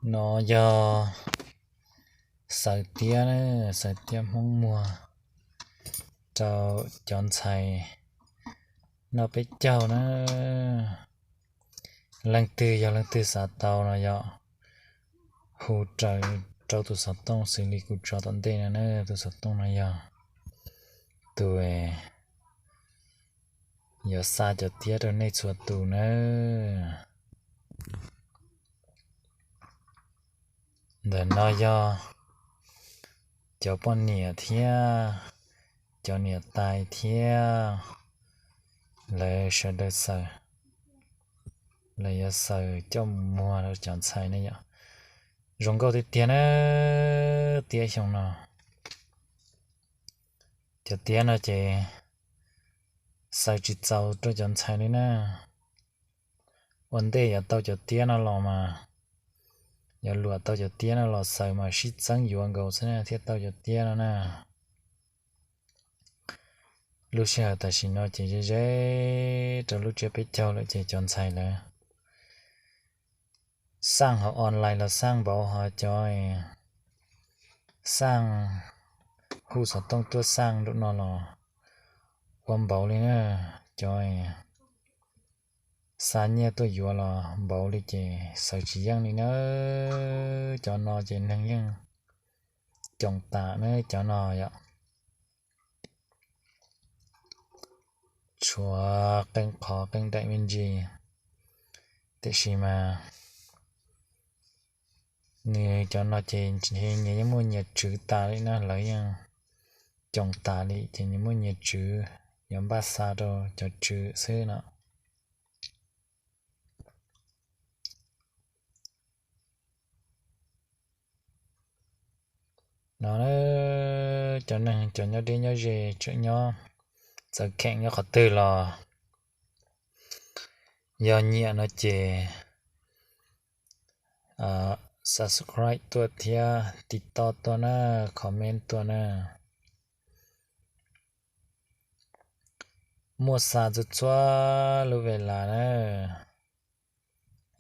No yog xaws tiab na, xaws tiab Hmoob muag rau cov ntxhais noj peb caug na. Leej twg yog leej twg xav tau no yog hu raws rau tus xov tooj xws li kuv tso tom ntej no na. Tus xov tooj no yog tus yuav xa cov tiab rau nej txhua tus nawb. Ntawm no yog cov poj niam thiab cov niam tais thiab lawv sawv daws xaws, lawv yuav xaws coj mus muag rau cov ntxhais ne yom. Zoo nkauj tiag tiag na, tiab xyoo no. Cov tiab no ces xaws tsis txaus rau cov ntxhais li na. Ua ntej yuav tau cov tiab no los mas, yuav luam tau cov tiab no los xaws mas sib txeeb yuav nkaus xwb na thiaj tau cov tiab no na. Lub sij hawm tam sim no ces ze ze rau lub tsiab peb caug lawm ces cov ntxhais lawv xaj hauv online los xaj npaum hov, cov xaj hu xov tooj tuaj xaj nraum no los ua npaum li na. Cov xa nyiaj tuaj yuav los npaum li ces xaws tsis yeej li na. Cov no ces neeg yeej coom tas na cov no yom. Tshuav qee qhov qee daim me ntsis, tiam sis mas nws cov no ces nyias yeej muaj nyias tswv tas li na, lawv yeej coom tas li ces nyias muaj nyias tswv, yuav npaj xa rau cov tswv xwb no. No cov neeg cov nyob deb nyob ze tseem nyob txawv kheem nyob qhov twg los yog nyiam no ces subscribe tuaj thiab tiv toj tuaj na, comment tuaj na. Muaj xa txhua txhua lub ve las na.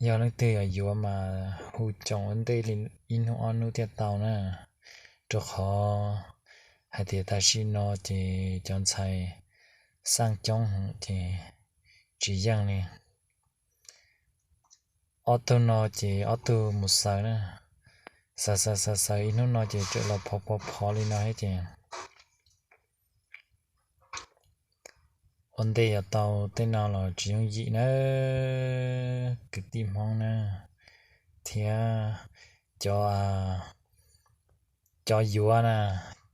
Yog leej twg yuav yuav mas hu coom ua ntej li ib hnub ob hnub thiaj tau na, rau qhov hais tias tam sim no ces cov ntxhais xaj coob heev ces tsis yeej li. Ob tug no ces ob tug mus xaws na, xaws xaws xaws xaws ib hnub no ces tseem los phov phov phov li no thiab ces ua ntej yuav tau tej no los tsis yooj yim nawb kwv tij Hmoob na, thiab cov, cov yuav na,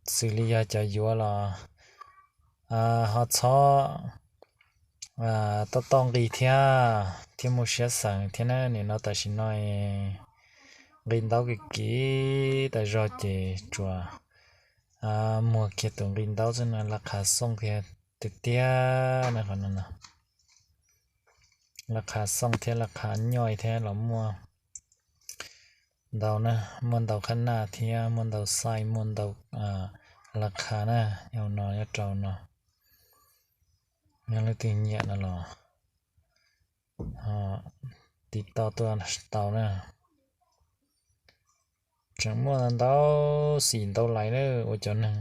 xws li yog cov yuav los ho txhob toj toj nqi thiab, thiab muaj siab xeem thiab na. Nim no tam sim no nqi ntaub kis kis tas zog ces tsuas muag kiag tus nqi ntaub xwb na, laj qha xooj kiag tiag tiag na qhov no. Laj qha xooj thiab laj qha nyoj thiab los muaj ntau na, muaj ntau khab naj thiab muaj ntau xais, muaj ntau laj qha na. Yog no nyob rau no, yog leej twg nyiam no los tiv toj tuaj tau na. Tseem muaj ntau xim ntau lais na, ua cov neeg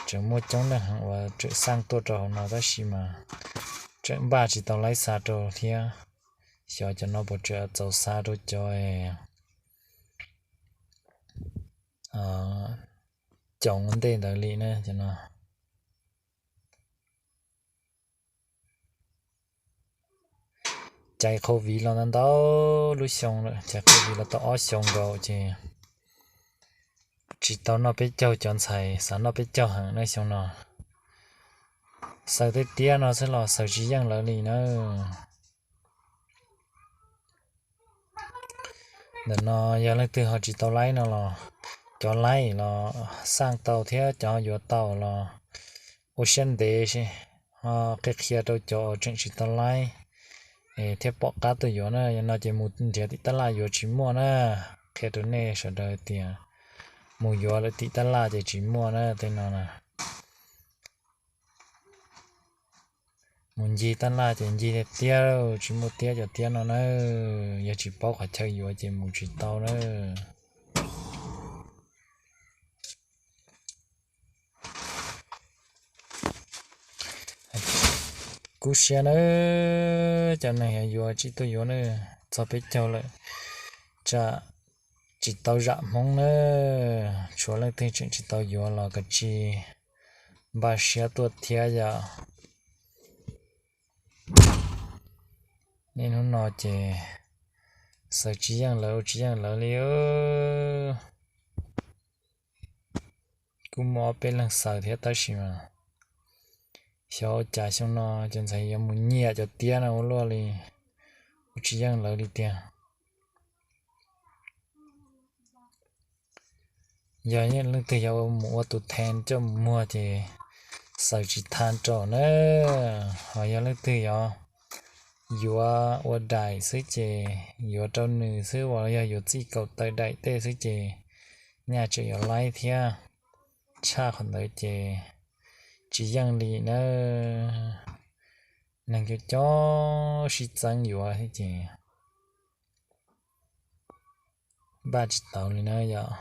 tseem muaj coob neeg heev uas tseem xaj tuaj rau hauv no tab sis mas tseem npaj tsis tau laib xa rau thiab. Xyov cov no puas tseem txaus xa rau cov coom ua ntej ntawd li na cov no. Caiv COVID los ntau ntau lub xyoo lawm, caiv COVID los tau ob xyoo nkaus ces tsis tau noj peb caug, cov ntxhais xav noj peb caug heev na xyoo no. Xaws tej tiab no xwb los xaws tsis yeej lawv li na. Ntawm no yog leej twg ho tsis tau laib no los cov laib los xaj tau thiab cov yuav tau los ua siab ntev ho qhia qhia rau cov uas tseem tsis tau laib thiaj pom qab tuaj yuav na. Yog no ces mus nrhiav tim tab laj yuav tsis muaj na. Qhia rau nej sawv daws tias mus yuav lawm tim tab laj ces tsis muaj na tej no na. Mus ncig tab laj ces ncig tiag tiag, tsis muaj tiab cov tiab no na. Yog tsis paub qhov chaw yuav ces mus tsis tau na. Kub siab na, cov neeg yuav yuav tsis tuaj yuav na, txog peb caug lawm, tsam tsis tau zam hmoob na. Tshuav leej twg tseem tsis tau yuav los koj tsis npaj siab tuaj thiab yom. Niaj hnub no ces xaws tsis yeej lawv, ua tsis yeej lawv li. Kuj muaj ob peb leeg xaws thiab tab sis mas xyov ua cas xyoo no cov ntxhais yuav mus nyiam cov tiab no ua luaj li, ua tsis yeej lawv li tiag. Yog leej twg yuav mus ua tus then coj mus muag ces xaws tsis tha rau na. Ho yog leej twg yuav yuav ua daim xwb ces yuav rau nws xwb, uas yog yuav txij kaum tawm daim tej xwb ces nyaj tseem yuav laib thiab. Tshaj qhov ntawd ces tsis yeej li na. Neeg coob coob sib txeeb yuav thiab ces npaj tsis tau li na yom.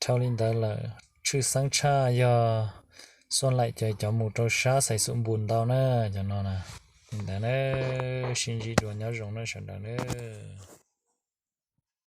Dhau li ntawd lawm, tshwj xeeb tshaj yog xuaj laim ces cov mus rau sab Xais Xum Npus ntau na, cov no na. Li ntawd na, sib ntsib dua, nyob zoo na sawv daws na.